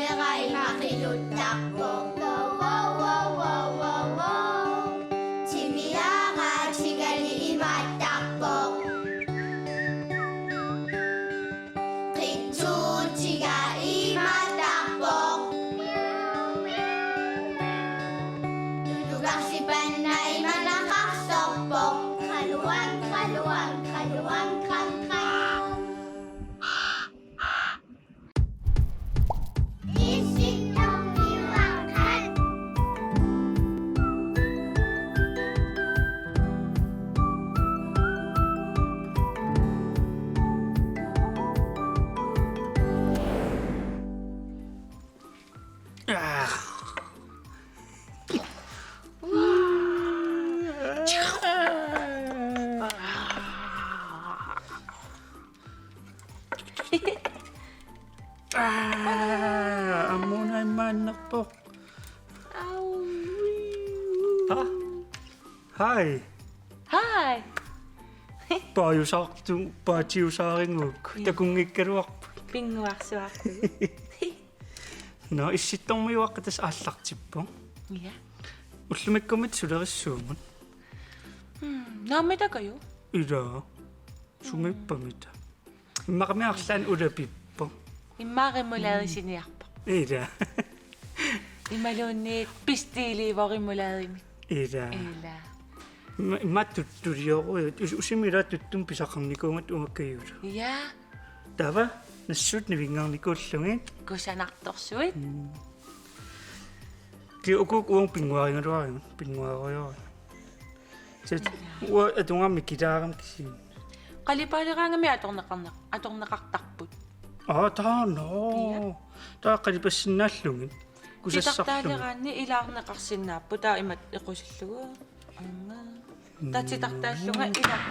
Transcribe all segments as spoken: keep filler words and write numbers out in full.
Imaattarpoq. Timiaatigali imaattarpoq. Qitsuutiga imaattarpoq. Tutukarsipanna imanaqarsorpoq. Qaluang, qaluang, qaluang, qam, qam. Aa, ammuna imaannerpoq. Au. Ha? Hai. Hai. Paajusaartu, paajusaarigukku. Ja. Takunngikkaluarput. Pinnguarsuartugut. Nå, Issittormiuaqqat tassa aallartippoq. Ja. Ullumikkummi sulerissuugut. Hmm, naammi takaju? Ilaa. Sumiippamita. Immaqami arlaannik ulapippoq. Immaqa remouladesinniarpoq. Ilaa. Imaluunniit bestiliivoq remouladenik. Ilaa. Ilaa. Imma-, immaqa tuttuliorujut. Us-, usimi ilaa tuttumik pisaqarnikuugatta uanga Kajulu. Ja. Taava nassuut nivinngarnikuullugit. Kusanartorsuit. Mm. Kio, uku uanga pinnguarigaluarigut, pinnguarigaluarigut. Tassa uanga atugaammi kilaarami kisianni. Qalipaaleraangami atorneqarneq-, atorneqartarput. Aa, taanna. Ja. Taava qalipassinnaallugit. Kusassarlugit. Titartaaleraanni ilaarneqarsinnaapput, taava imatut equsillugu. Aamma. Taava titartaallunga ila-,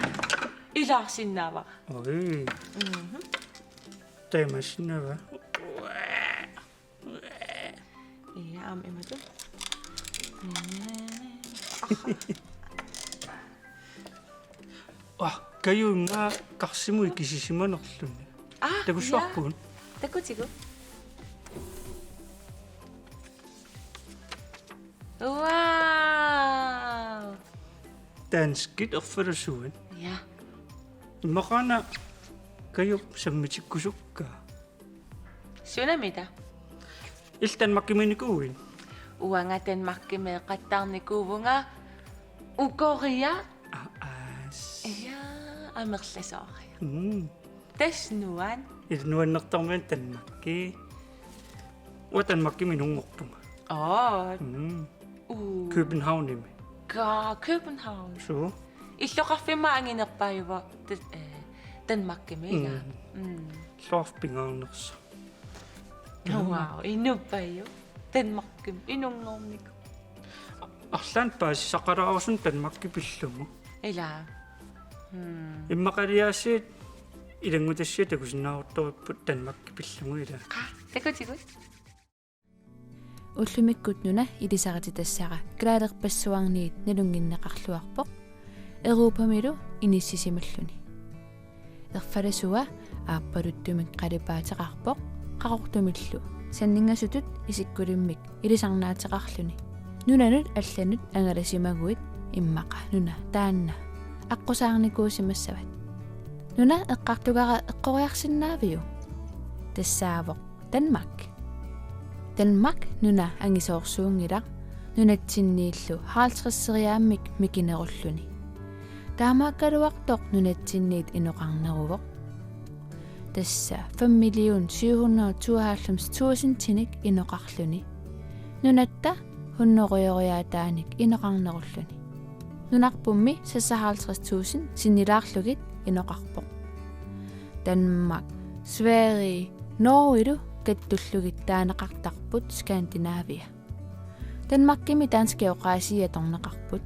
ilaarsinnaavara. Oj. Mhm. Taamaassinnaava? Ja, aamma imatut. Ah, Kaju, immaqa karsimut ikisisimanerluni. Ah, takussuarpugut. Ja. Takutigu. Wow. Danskit erfalasuat. Ja. Immaqaana Kaju sammitikkusukka. Sunamita? Illit Danmarkimiinnikuuit? Uanga Danmarkimiiqattaarnikuuvunga ukoria. Aa, aas. Ja, amerlasooriarlunga. Mm. Tassa nuann-. Illit nuannertormiuna Danmarki. Uanga Danmarkimi inunngorpunga. Aa. Mm. Uu. Københavnimi. Kaa, København. Suu. Illoqarfimmi anginerpaajuvoq, eh, Danmarkimi, ilaa. Mm. Mm. Illoqarfik pingaarnersoq. Wow, inuppaajuvoq. Danmarkimi inunngornikuuvoq. Arlaannik paasisaqalaarusunga Danmarki pillugu. Ilaa. Hmm. Immaqaliaasiit ilanngutassiat takusinnaasortorput Danmarki pillugu, ilaa. Qaa, takutigu. Ullumikkut nuna ilisarititassaara kalaalerpassuarniit nalunnginneqarluarpoq, Europamilu inissisimalluni. Erfalasua aappaluttumik qalipaateqarpoq, qaqortumillu sanningasutut isikkulimmik ilisarnaateqarluni. Nunanut allanut angalasimaguit immaqa nuna taanna aqqusaarnikuusimassavat. Nuna eqqartugara eqqoriarsinnaaviuk? Tassaavoq Danmark. Danmark nuna angisoorsuunngilaq nunatsinniillu halvtredseriaammik mikinerulluni. Taamaakkaluartoq nunatsinniit inoqarneruvoq. Tassa fem million syv hundrede tooghalvfems tusindinik inoqarluni. Nunatta hundrederiaataanik inoqarnerulluni. Nunarpummi seksoghalvtreds tusind sinnilaarlugit inoqarpoq. Danmark, Sverige, Norgelu kattullugit taaneqartarput Skandinavia. Danmarkimi danskit oqaasii atorneqarput.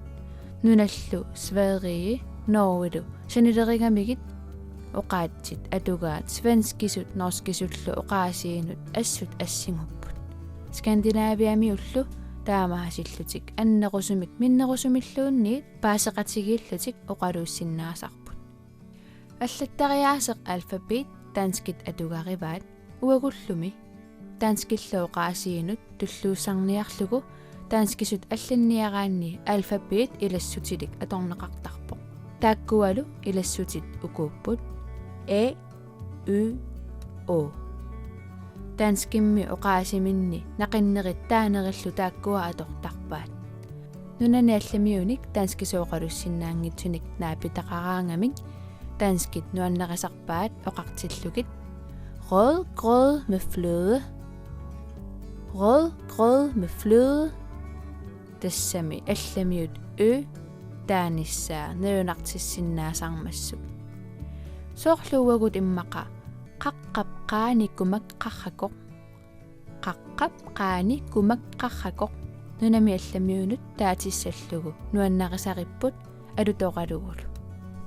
Nunallu Sverige, Norgelu sanilerigamigit oqaatsit atugaat svenskisut norskisullu oqaasiinut assut assigupput. Skandinaviamiullu taamaasillutik annerusumik minnerusumilluunniit paaseqatigiillutik oqaluussinnaasarput. Allattariaaseq alfabet danskit atugarivaat uagullumi. danskillu oqaasiinut tulluussarniarlugu danskisut allanniaraanni alfabet ilassutilik atorneqartarpoq. Taakkualu ilassutit ukuupput: A, Y, O. Danskimmi oqaasiminni naqinnerit taanerillu taakkua atortarpaat. Nunani allamiunik danskisooqalussinnaanngitsunik naapitaqaraangamik danskit nuannarisarpaat oqartillugit: Rødgrød med fløde. Rødgrød med fløde. Tassami allamiut Ø taanissaa nalunartissinnaasarmassuk. Soorlu uagut immaqa: Qaqqap qaani kumaqqarrakoq. Qaqqap qaani kumaqqarrakoq. Nunami allamiunut taatissallugu nuannarisaripput alutoralugulu.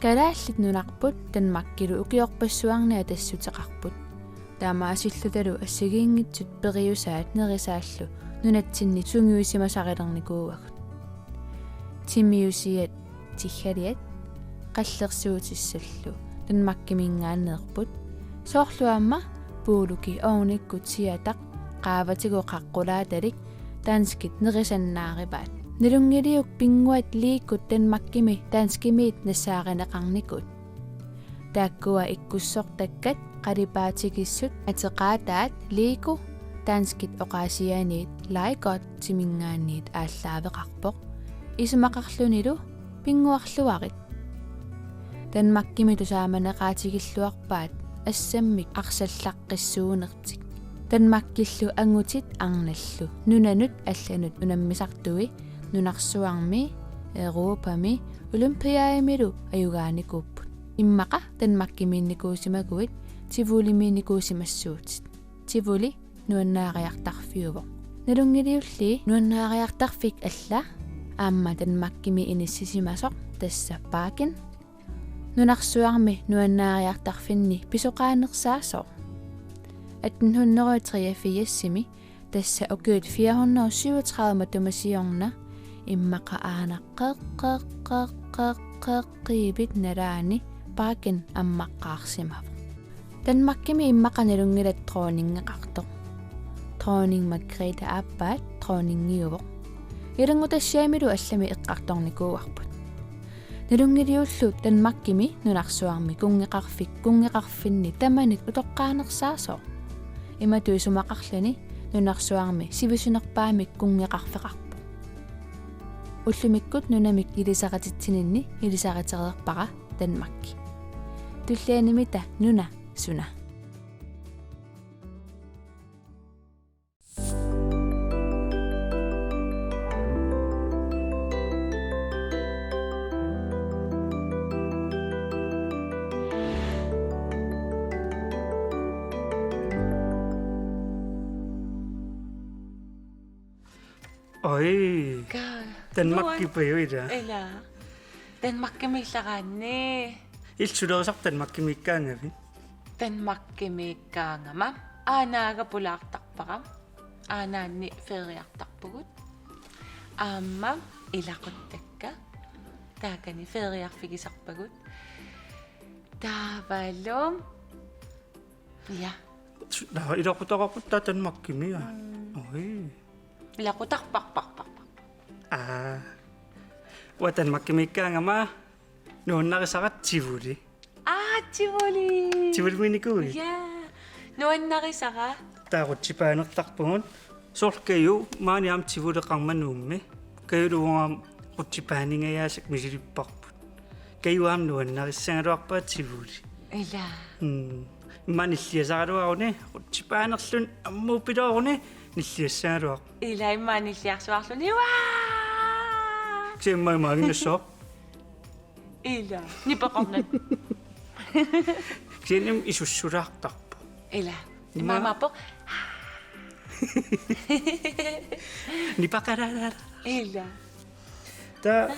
Kalaallit nunarput Danmarkilu ukiorpassuarni atassuteqarput. Taamaasillutalu assigiinngitsut periusaat nerisaallu nunatsinni sungiusimasarilernikuuagut. Timiusiat tiggaliat qallersuutissallu Danmarkiminngaanneerput. Soorlu aamma Puuluki Oornikkut siataq qaavatigut qaqqulaatalik danskit nerisannaarivaat. Nalunngiliuk pinnguat Legokut Danmarkimi danskimiit nassaarineqarnikut? Taakkua ikkussortakkat qalipaatigissut ateqaataat Lego danskit oqaasiaaniit Legottiminngaanniit aallaaveqarpoq. Isumaqarlunilu pinnguarluarit. Danmarkimi tusaamaneqaatigilluarpaat assammik arsallaqqissuunertik. Danmarkillu angutit arnallu nunanut allanut unammisartui nunarsuarmi, Europami, Olympiademilu ajugaanikuupput. Immaqa Danmarkimiinnikuusimaguit Tivolimiinnikuusimassuutit. Tivoli nuannaariartarfiuvoq. Nalunngiliulli nuannaariartarfik alla aamma Danmarkimi inissisimasoq, tassa Parken. Nunarsuarmi nuannaariartarfinni pisoqaanersaasoq. Atten hundrede og treogfirsimi, tassa ukiut fire hundrede og syvogtredive matuma siorna, immaqa aana qeqqeqqeqqeqqiivit nalaani Parken ammaqqaarsimavoq. Danmarkimi immaqa nalunngilat dronningeqartoq. Dronning Margrethe aappaat dronningiuvoq. Ilanngutassiamilu allami eqqartornikuuarput. Nalunngiliullu Danmarkimi nunarsuarmi kunngeqarfik kunngeqarfinni tamanit utoqqaanersaasoq. Imatut isumaqarluni nunarsuarmi sivisunerpaamik kunngeqarfeqarpoq. Ullumikkut nunamik ilisarititsininni ilisaritereerpara Danmarki. Tullianimita nuna suna? Oj. Ka-, Danmarkip nuan-, aju ila. Ila. Danmarkimiillaraanni. Illit sulerisarpit Danmarkimiikkaangavit? Danmarkimiikkaangama. Aanaga pulaartarpara. Aanaanni feriartarpugut. Aamma ilaquttakka. Taakani feriarfigisarpagut. Taavalu. Ja. Su-, naa, ilaqutaqarput taava Danmarkimi, ja. Mm. Oj. Ilaqutarparparparpar. Aa. Uanga Danmarkimiikkaangama nuannarisara Tivoli. Aa, Tivoli. Tivolimiinnikuuit? Ja. Nuannarisara. Taava rutsjebaanertarpugut. Soorlu Kaju, maani aamma Tivoli Qarmanuummi. Kajulu uanga aamma rutsjebaaningajaasakka misilipparput. Kaju aamma nuannarissagaluarpaa Tivoli. Ila. Mm. Immaqa nilliasaraluaruni, rutsjebaanerluni, ammuupilooruni, nilliassagaluarpoq. Ila, immaqa nilliarsuarluni. Uaa! Kisianni immaqa imaaginnassaaq. Ila, nipeqarnat. Kisianni isussulaartarpoq. Ila. Ima-, imaappoq. Nipaqaraara. Ila. Taava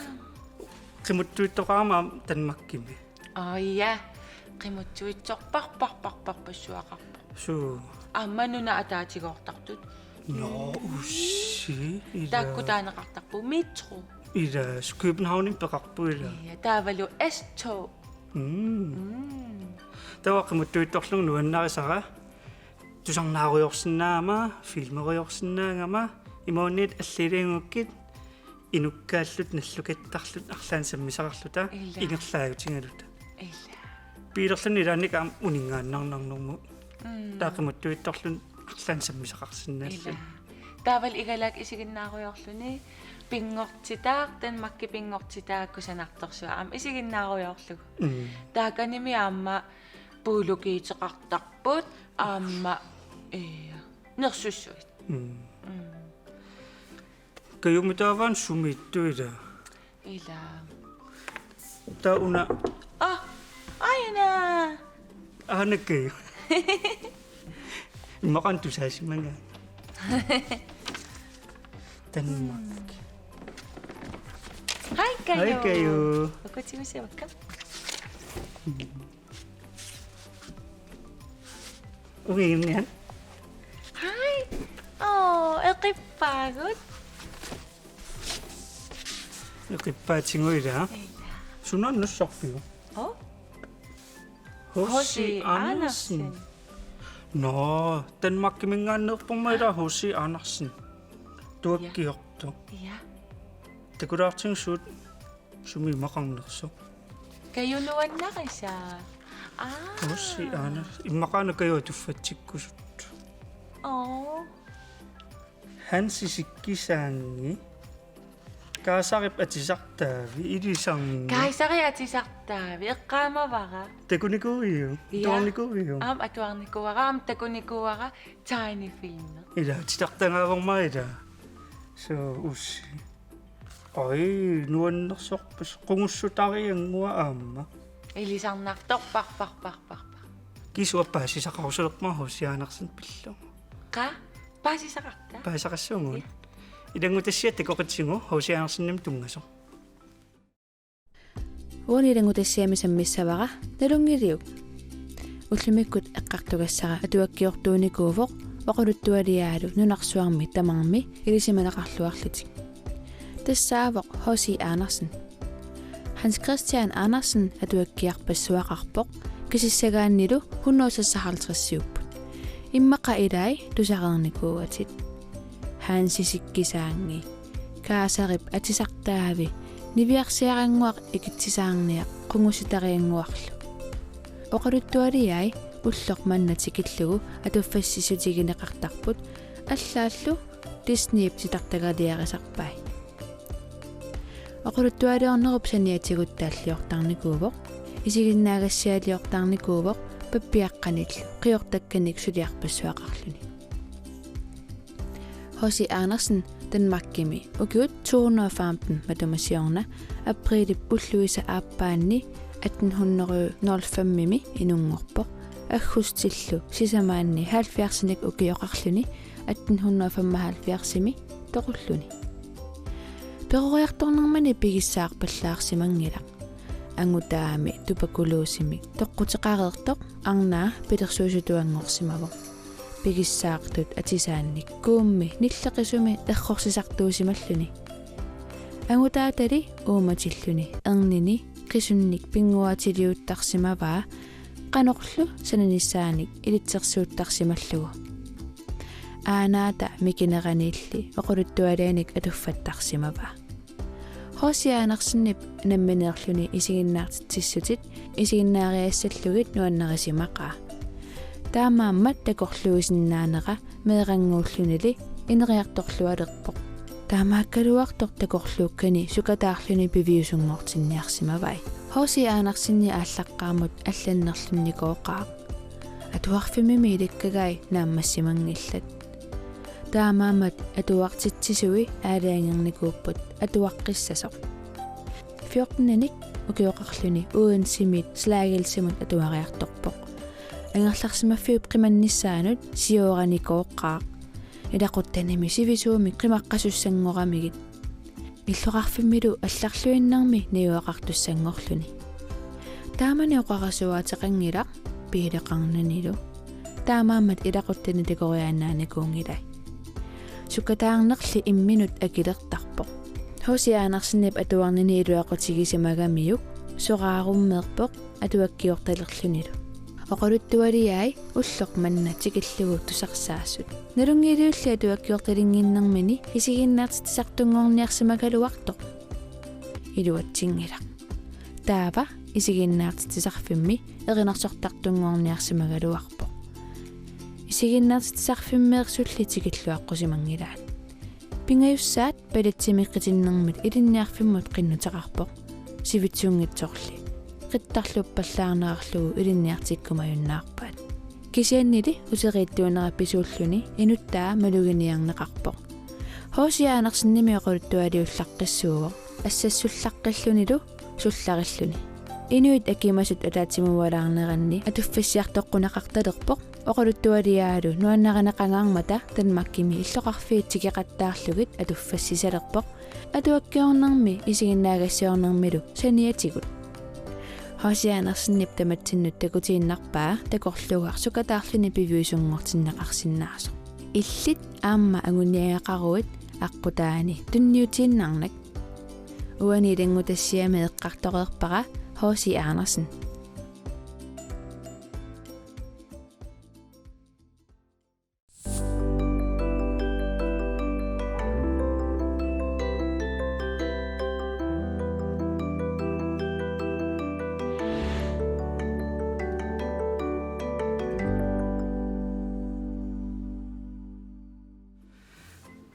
qimuttuittoqarama Danmarkimi. Aa, ja. Qimuttuitsorparparparparpassuaqarpoq. Suu. Aamma nuna ataatigoortartut. Nå, ussi, ila. Taakku taaneqartarput metro. Ila, Københavnimi peqarpoq, ila. Ja, taavalu S-tog. Mm. Mm. Taava qimuttuittorlugu nuannarisara tusarnaarujoorsinnaagama, filmeriorsinnaagama, imaluunniit alliliigukkit inukkaalluta nallukattarluta arlaannik sammisaqarluta. Ilaa. Ingerlaarutigaluta. Ilaa. Piilerluni ilaanni aamma uninngaannarnarnermut. Mm. Taava qimuttuittorluni arlaannik sammisaqarsinnaalluni. Ilaa. Taavalu igalaak isiginnaarujoorluni pinngortitaaq, Danmarkip pinngortitaaq kusanartorsuaq aamma isiginnaarujoorlugu. Mm. Taakanimi aamma puulukiuteqartarput aamma, ee, nersussuit. Mm. Mm. Kajummi taava sumiittuit ilaa? Ilaa. Taava una. Ah, aana. Aana Kaju. Immaqa tusaasimangaanga. Danmark. Hej, Kaju. Hej, Kaju. Ukutigusiavakka. Uiinnian. Hej. Åh, eqippaagut. Eqippaatigut ilaa. Ilaa. Suna nussarpiu? Åh? H C H C Andersen. Andersen. Nå, Danmarkiminngaanneerporma ilaa H C Andersen. Tuakkiortoq. Ja. Takulaartigu suut sumi imaqarnersoq. Kaju nuannarisaa. Aa. H C Andersen. Immaqa aana Kaju atuffatsikkusut. Åh. Hans Isikkisaangi. Kaasarip atisartaavi ilisarni. Kaasarip atisartaavi eqqaamavara. Takunikuuiuk? Ja. Atuarnikuuiuk? Aamma atuarnikuuara, aamma takunikuuara tegnefilmi. Ilaa, titartagaavorma ilaa. Suu usi. Oj, nuannersorpassuit qungussutariannguaq aamma. Ilisarnartorpar, par, par, par, par. Kisianni paasisaqarusulerpunga H C Andersen pillugu. Qaa? Paasisaqarta? Paasisaqassuugut. Ja. Ilanngutassiaq takoqatigu H C Andersenimut tunngasoq. Uani ilanngutassiami sammissavara Nalunngiliuk. Ullumikkut eqqartugassara atuakkiortuunikuuvoq oqaluttualiaalu nunarsuarmi tamarmi ilisimaneqarluarlutik. Tassaavoq H C Andersen. Hans Christian Andersen atuakkiarpassuaqarpoq, kisissagaannilu hundrede seksoghalvtredsiupput. Immaqa ilai tusareernikuuatit. Hans Isikkisaangi. Kaasarip atisartaavi, niviarsiarannguaq ikitsisaarniaq qungussutariannguarlu. Oqaluttualiai ulloq manna tikillugu atuffassissutigineqartarput, allaallu Disneyp titartagaliarisarpai. Oqaluttualiornerup saniatigut taalliortarnikuuvoq, isiginnaagassialiortarnikuuvoq pappiaqqanillu qiortakkanik suliarpassuaqarluni. H C Andersen Danmarkimi ukiut to hundrede og femten matuma siorna aprilip ulluisa aappaanni atten hundrede nul fem-imi inunngorpoq, aggustillu sisamaanni halvfjerdsinik ukioqarluni atten hundrede femoghalvfjerdsimi toqulluni. Peroriartornermini pigissaarpallaarsimanngilaq. Angutaami tuberkulosimik toqquteqareertoq arnaa pilersuisutuanngorsimavoq. Pigissaartut atisaannik kuummi nilleqisumi errorsisartuusimalluni. Angutaatali uummatilluni ernini qisunnik pinnguaatiliuttarsimavaa qanorlu sananissaanik ilitsersuuttarsimallugu. Aanaata mikineraniilli oqaluttualianik atuffattarsimavaa. H C Andersenip nammineerluni isiginnaartitsissutit isiginnaariassallugit nuannarisimaqaa. Taamaammat takorluuisinnaanera meerannguullunili ineriartorlualerpoq. Taamaakkaluartoq takorluukkani sukataarluni piviusunngortinniarsimavai. H C Andersenip aallaqqaammut allannerlunnikooqaaq. Atuarfimmimi ilikkagai naammassimanngillat. Taamaammat atuartitsisui aalajangernikuupput atuaqqissasoq. Fjorteninik ukioqarluni Odensemit Slagelsemut atuariartorpoq. Angerlarsimaffiup qimannissaanut siooranikooqaaq. Ilaquttanimi sivisuumik qimaqqasussanngoramigit. Illoqarfimmilu allarluinnarmi najugaqartussanngorluni. Taamani oqarasuaateqanngilaq biileqarnanilu. Taamaammat ilaquttani takoriaannaanikuunngilai. Sukataarnerli imminut akilertarpoq. H C Andersenip atuarnini iluaqutigisimagamiuk soraarummeerpoq atuakkiortalerlunilu. Oqaluttualiai ulloq manna tikillugu tusarsaasut. Nalunngiliulli atuakkiortalinnginnermini isiginnaartitsisartunngorniarsimagaluartoq iluatsinngilaq. Taava isiginnaartitsisarfimmi erinarsortartunngorniarsimagaluarpoq. Isiginnaartitsisarfimmeersulli tikilluaqqusimanngilaat. Pingajussaat palatsimeqqitinnermit ilinniarfimmut qinnuteqarpoq. Sivitsunngitsorli. Qittarluppallaarnerarlugu ilinniartikkumajunnaarpaat. Kisiannili uteriittuunera pisuulluni inuttaa maluginiarneqarpoq. H C Andersenimik oqaluttualiullaqqissuuvoq. Assassullaqqillunilu sullarilluni. Inuit akimasut ataatsimuualaarneranni atuffassiartoqquneqartalerpoq. Oqaluttualiaalu nuannarineqangaarmata Danmarkimi illoqarfiit tikeqattaarlugit atuffassisalerpoq. Atuakkiornermi isiginnaagassiornermilu saniatigut. H C Andersenip tamatsinnut takutiinnarpaa takorluugaq sukataarluni piviusunngortinneqarsinnaasoq. Illit aamma anguniagaqaruit aqqutaani tunniutiinnarnak. Uani ilanngutassiami eqqartoreerpara H C Andersen.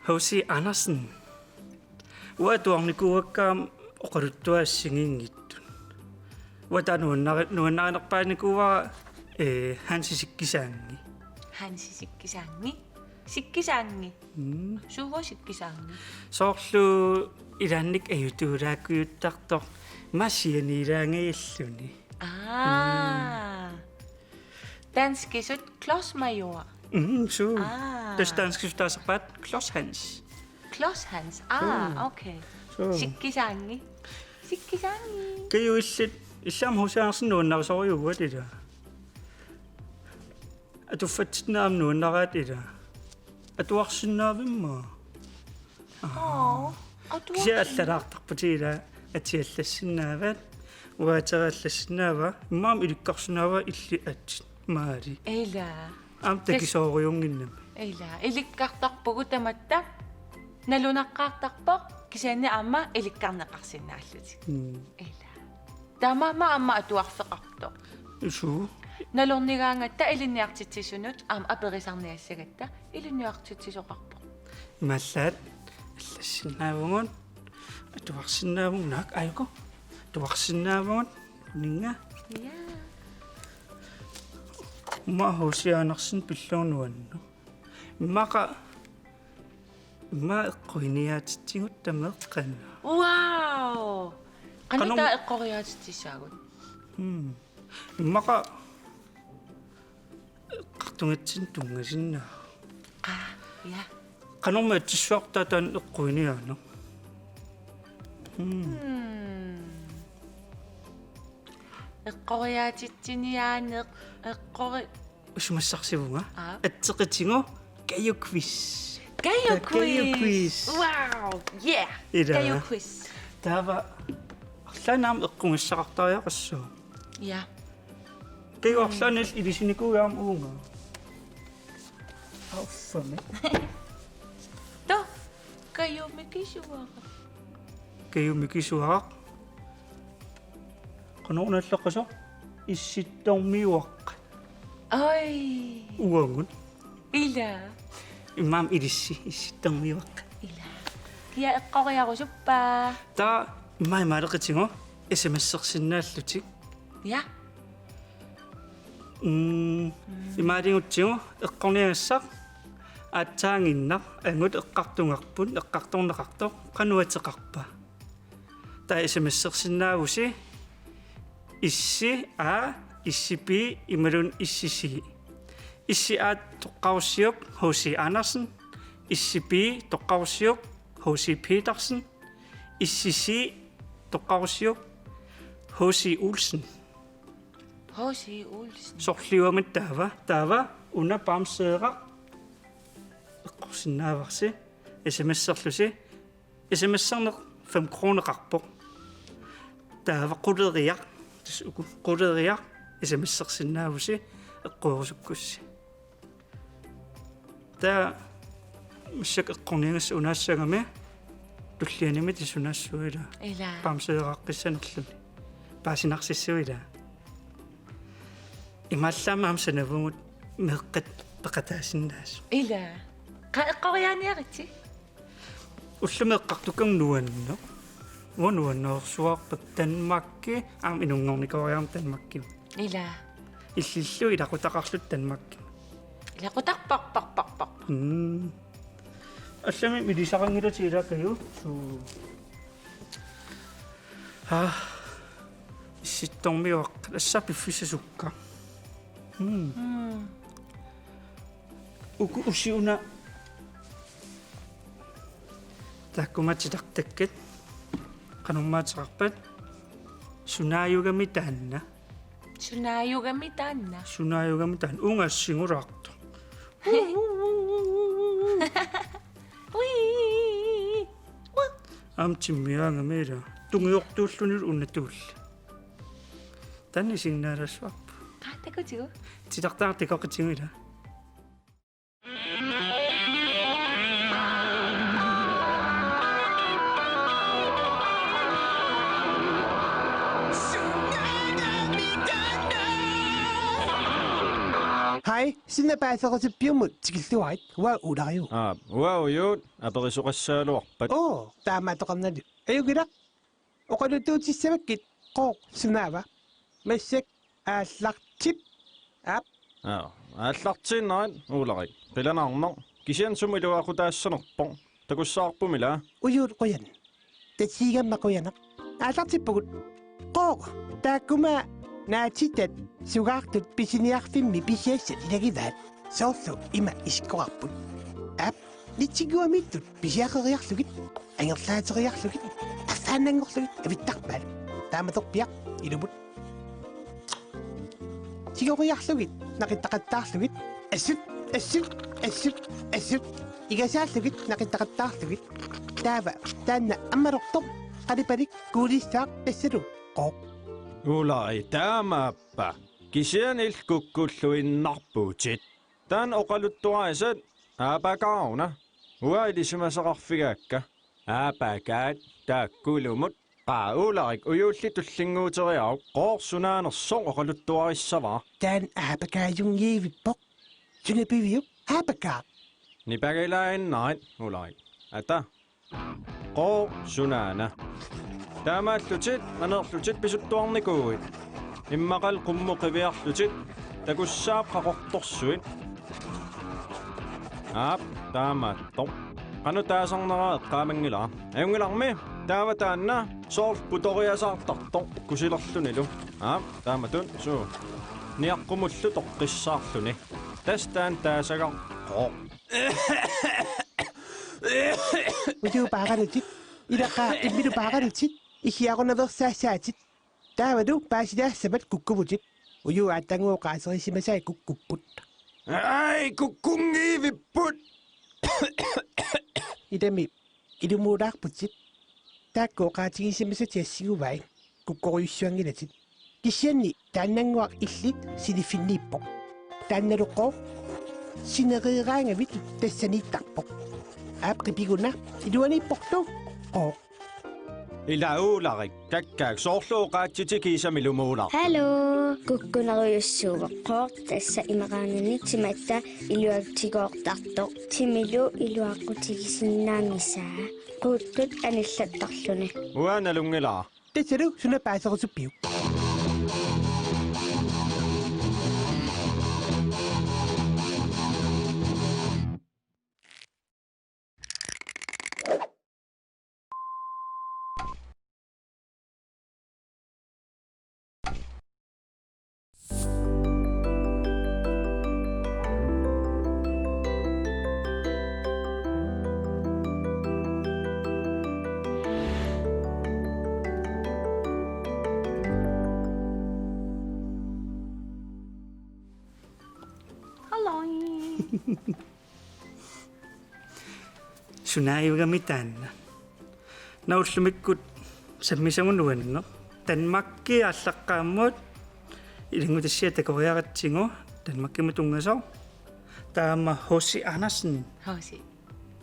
H C Andersen. Uanga atuarnikuuakka aamma oqaluttuat assigiinngitsut. Uanga taanna nuannari-, nuannarinerpaanikuuara, ee, Hansi Sikkisaangi. Hansi Sikkisaangi? Sikkisaangi? Mm. Suuvoq Sikkisaangi? Soorlu ilaannik ajutuulaakkujuttartoq, masianiilaangajalluni. Aa. Mm. Danskisut Klodsmajor. Mm, suu. Aa. Tassa danskisut taasarpaat Klods Hans. Klods Hans. Aa, suu. Okay. Suu. Sikkisaangi. Sikkisaangi. Kaju, illit, illit aamma H C Andersen nuannarisorujuuvutit ilaa? Atuffatsinnut aamma nuannaraat ilaa? Atuarsinnaavimma? Aa, atuarsin-. Kisianni allalaartarputit ilaa, atia allassinnaavat, uanga atera allassinnaavara, immaqa aamma ilikkarsinnaavara illit atit, Maali. Ilaa. Aamma takisooriunnginnami. Ilaa. Ilikkartarpugut tamatta, nalunaqqaartarpoq, kisianni aamma ilikkarneqarsinnaallutik. Mm. Ilaa. Taamaammat aamma atuarfeqartoq. Suu. Nalornigaangatta ilinniartitsisunut aamma aperisarniassagatta ilinniartitsisoqarpoq. Imaallaat allassinnaavugut, atuarsinnaavugut, naak, aajuku. Atuarsinnaavugut, uninga. Ja. Aamma H C Andersen pillugu nuanneq. Immaqa, immaqa eqquiniaatitsigut tameeqqanut. Wow! Qanoq, qanoq taava eqqoriaatitsissaagut? Hmm. Immaqa eqqartugatsinnut tunngasinnaavat. Aa, ja. Qanormi atissuartaa taanna eqquiniaaneq? Hmm. Hmm. Eqqoriaatitsiniaaneq, eqqori-, Isumassarsivunga. Aa. Atseqitigu Kaju Quiz. Kaju Quiz. Kaju Quiz. Wow. Yeah. Ilaa. Kaju Quiz. Taava arlaannik aamma eqqugassaqartariaqassaaq. Ja. Kaju, mm, arlaannik ilisinikuuit aamma uunga. Auffami. To. Kaju mikisuaraq. Kaju mikisuaraq. Qanoruna allaqqasoq? Issittormiuaqqat. Ai. Uagut. Ilaa. Immaqa aamma ilissi, issittormiuaqqat. Ilaa. Kia eqqoriarusuppa? Taava immaqa imaaleqitigu S M S-ersinnaallutik. Ja. Mm, mm, imaaligutsigu eqqorniagassaq aatsaannginnaq, angut eqqartugarput, eqqartorneqartoq, qanoq ateqarpa? Taava S M S-ersinnaavusi, issi A, issi B, imaluunniit issi C. Issi A toqqarussiuk H C Andersen, issi B toqqarussiuk H C Petersen, issi C toqqarussiuk H C Olsen. H C Olsen. Sorliuagut taava, taava una bamseeraq eqqorsinnaavarsi, S M S-erlusi, S M S-erneq fem kroneqarpoq. Taava quleriaq, tassa uku, quleriaq, S M S-ersinnaavusi eqqorusukkussi. Taava massakkut eqqorniagassat unaassagami tullianimi tassa unaassuugut ilaa. Ilaa. Bamseeraqqissanerluni. Paasinarsissuugut ilaa. Imaallaat aamma sanavugut meeqqat peqataasinnaasut. Ilaa. Qaa eqqoriaaniaritsi? Ullumi eqqartukkagut nuanneq. Uanga nuannersuarpat Danmarki aamma inunngornikuuara Danmarkimi. Ilaa. Illillu ilaqutaqarluta Danmarkimi. Ilaqutaq, paq, paq, paq, paq. Mm. Allamik milisaqanngilatit ilaa Kaju. Suu. Aa. Issittormiuaq. Tassa piffissaq sukkaq. Mm. Mm. Uku usi una. Taakkuma titartakkat. Qanormaa ateqarpat? Sunaajugami taanna. Sunaajugami taanna. Sunaajugami taanna. Ungassingulaartoq. Ui. Aamma timmiaangami ilaa. Tungiortuullunilu unatuulla. Taanna isiginnaalassuarput. Qaa, takutigu? Titartaaq takoqatigu ilaa. Hej, suna paaserisuppiummut tikilluarit, uanga Ulariu. Aa, uanga Ujuut, aperisoqassagaluarpat. Oo, taamaattoqarnalu. Ajunngilaq. Oqaluttuutissavakkit, Qooq sunaava? Massakkut aallartip. Aap. Aa, aallartiinnarit Ulari. Qilanaarnaq. Kisianni sumut iluaqutaassanerpoq. Takussavarpummi ilaa? Ujuut qujan. Tatiigamma qujanaq. Aallartippugut. Qooq, taakkuma naatitat sugaartut pisiniarfimmi pisiassat ilagivaat. Soorlu ima isikkoqarput. Aap, nitsinguamiittut pisiaqeriarlugit, angerlaateriarlugit, arsaannanngorlugit avittarpaat. Taamatorpiaq ilumut. Tigoriarlugit, naqittaqattaarlugit, assut, assut, assut, assut. Igasaallugit, naqittaqattaarlugit. Taava, taanna ammalortoq, qalipalik, kuulissaaq, tassalu, Qooq. Ulari, taamaappa. Kisianni illit kukkulluinnarputit. Taanna oqaluttuarisat aapakaaruna. Uanga ilisimasaqarfigaakka. Aapakaat taakkuullugit. Qaa Ularik, Ujuulli tullinnguuteriaruk, Qooq sunaanersoq oqaluttuarissavara. Taanna aapakaajunngiivippoq. Suna piviuk? Aapakaaq. Nipagilaaginnarit Ularik. Ata. Qooq sunaana. Taamaallutit, aneerlutit pisuttuarnikuuit. Immaqalu qummut qiviarlutit, takussavat qaqortorsuit. Aap, taamaattoq. Qanoq taasarnera eqqaamanngilara. Ajunngilarmi, taava taanna, soorlu putoriasaartartoq, kusilerlunilu. Aap, taamatut, suu. Niaqqumullu toqqissaarluni. Tassa taanna taasagaq Qooq. Ujuut paaralutit, ilaqaaq imminut paaralutit, isiarunaveersaassaatit. Taavalu paasilaassavat kukkuvutit. Ujuut aatsannguaq oqaaserisimasai kukkupput. Ai, kukkunngiivipput! Ilami ilumuulaarputit. Taakku oqaatigisimasatit assinguvai. Kukkorujussuanngilatit. Kisianni taannannguaq illit siniffinniippoq. Taannalu Qooq sinereeraangavit tassaniittarpoq. Aap, qipiguna, iluaniipporlu Qooq. Ila Ularik, kakkaak, soorlu oqaatsitit kiisami ilumuular. Hallo, kukkunerujussuuvoq Qooq, tassa imaqaangani timatta iluatsigoortartoq, timilu iluaqutigisinnaammisaa, quuttut anillattarluni. Uanga nalunngilara. Tassalu suna paaserusuppiuk? Hello. Sunaajugami taanna. Naullumikkut sammisagut nuanneq. Danmarki aallaqqaammut Ilanngutassiaq takoriaratsigu Danmarkimut tunngasoq. Taama H C Andersen. H C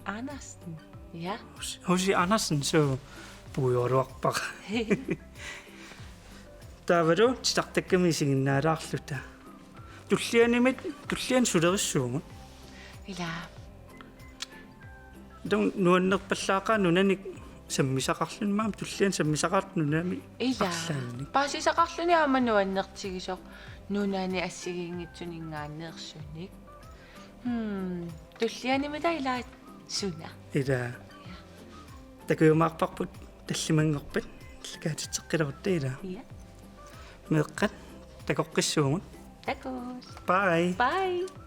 Andersen. Ja. H C Andersen, suu puigoruarpara. Taavalu titartakkami isiginnaalaarluta. Tullianimit, tulliani sulerissuugut. Ila. Taava nuannerpallaaqaaq nunanik sammisaqarluni, maani tulliani sammisaqartut nunami. Ila. Arlaannik. Paasisaqarluni aamma nuannertigisoq nunani assigiinngitsuninngaanneersunik. Hmm. Tullianimita ilaat suna. Ila. Takujumaarparput tallimanngorpat allakaatitseqqilaarutta ila. Ja. Meeqqat takoqqissuugut. Takuss. Bye. Bye.